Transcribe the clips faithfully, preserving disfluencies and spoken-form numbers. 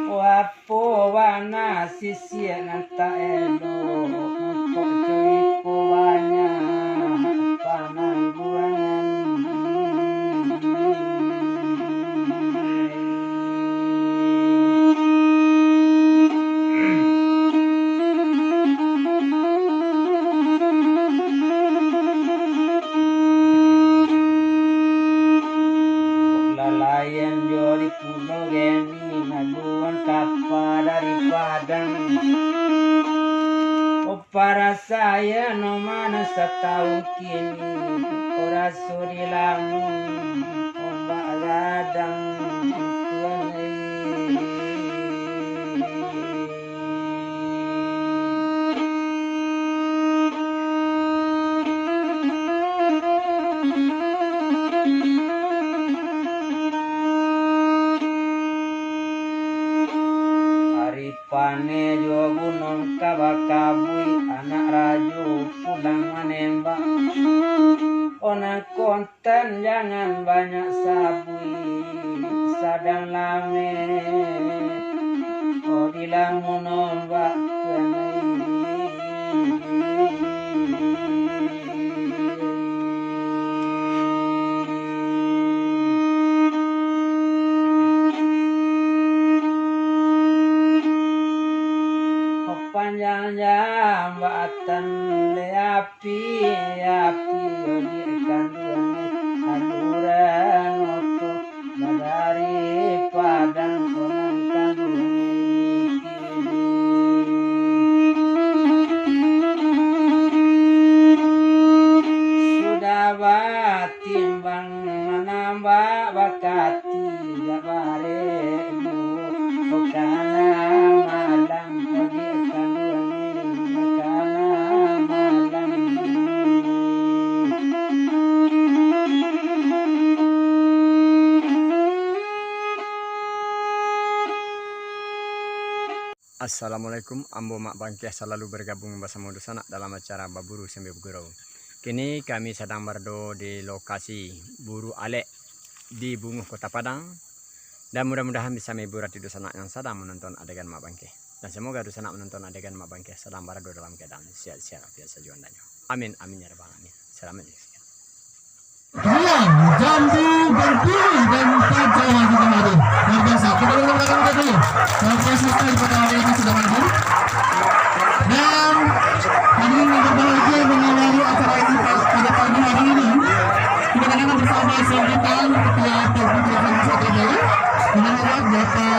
Wapo wana sisiak nan tak elok, mangkok co iko banyak panangguangan. Lalayan jo di Pulau Geni, ngaduan kapa dari Padang. Parasaian no mano satahun kini, raso dilamun ombak gadang, Tuan ai. Ari Paneh jo gunung ka bakabuik, anak rajo pulang manembak. Oh nan kontan jangan banyak sabuik, sadang lameh, oh dilamun ombak kanai. Panjang jambatan le api, api yo di kanduang aluran oto, badari Padang Konan kanduang. Sudah batimbang manambak bakati, dak barek bu, kana malam, odi kanduang, kana malam. Assalamualaikum, ambo Mak Bangkeh salalu bergabung basamo dunsanak dalam acara Baburu Sambil Bagurau. Kini kami sadang barado di lokasi Buru Alek di Bunguah Kota Padang, dan mudah-mudahan bisa mahibur ati dunsanak yang sadang manonton adegan Mak Bangkeh. Dan semoga dunsanak manonton adegan Mak Bangkeh sadang barado dalam keadaan sehat-sehat afiat sajo andaknyo. Amin, amin, ya rabbal alamin. Selamat menyaksikan. Riang, jambu, berduri, dan tajam di kemari. Luar biasa. Kita dulu belakang kita dulu. Luar biasa sekali pada hari ini sudah hadir. Dan hadirin yang berbahagia, mengawali acara ini pa-, pada pagi hari ini, kita dengarkan bersama sambutan Ketua Provinsi Nusa Tenggara, Bapak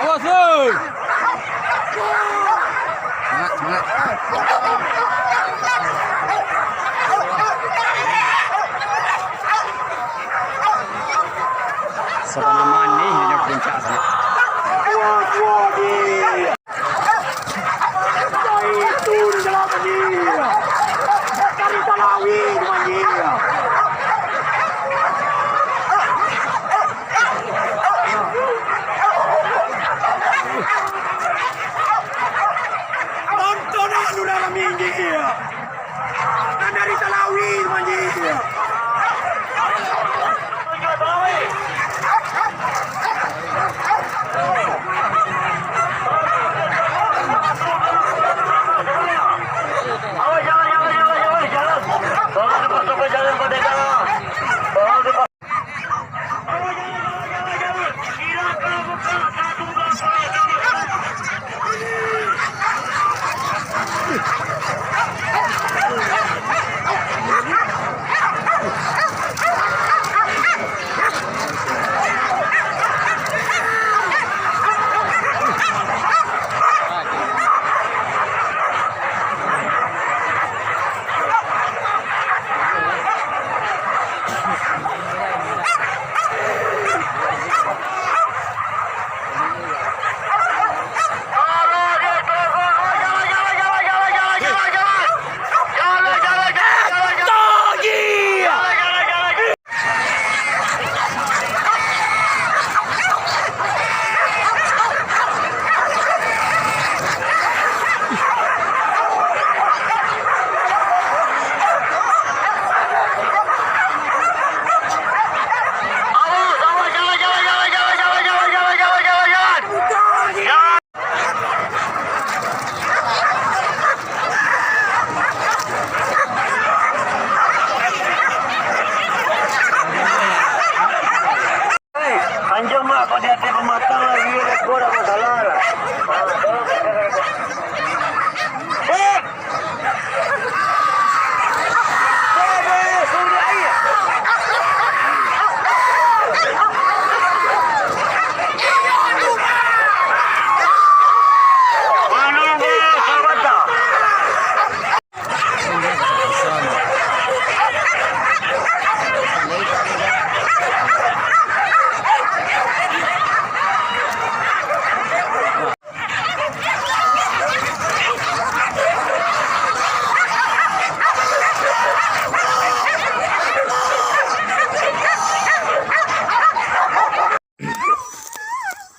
Awas, oi! Semangat, semangat. Sabana manih di puncak sana. Zaitun dalam air. Dari Salawi di air.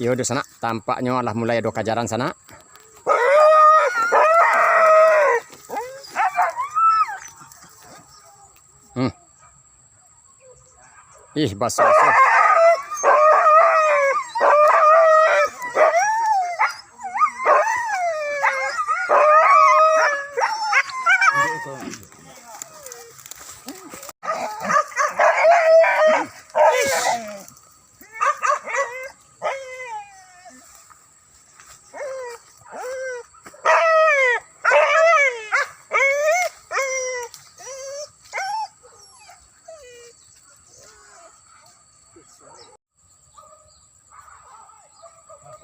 Yo, dunsanak, tampaknyo lah mulai ado kajaran, sanak. Hmm. Ih, baso-baso.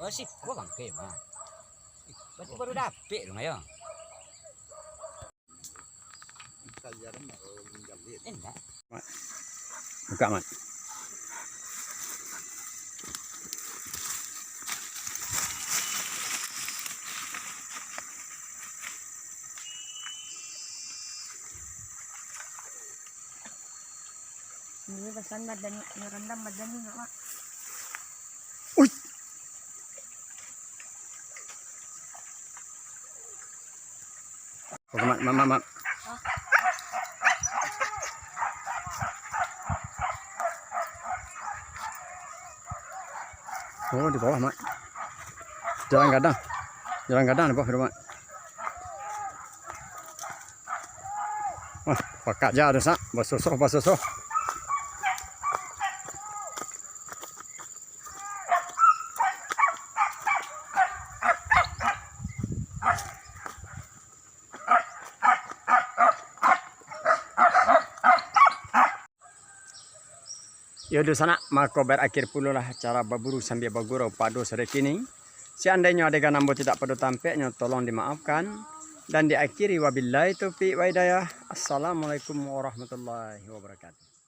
Oh, siko bangke mah. Berarti baru dapek tu, ayo. Indak. Buka, Mat. Ini pesan badan, ngerendam badan ni, Mak. Uy. Oke, Mat, Mat, Mat, Mat. Oh, di bawah, Mat. Jalan gadang. Jalan gadang di bawah, Mat. Wah, pakak ja ado, Sak. Basosoh, basosoh. Yo, dunsanak, mako barakhir pulolah acara baburu sambia bagurau pado sore kini. Seandainyo adegan ambo tidak pado tampeknyo, tolong dimaafkan. Dan diakhiri, wabillahi taufiq wa hidayah. Assalamualaikum warahmatullahi wabarakatuh.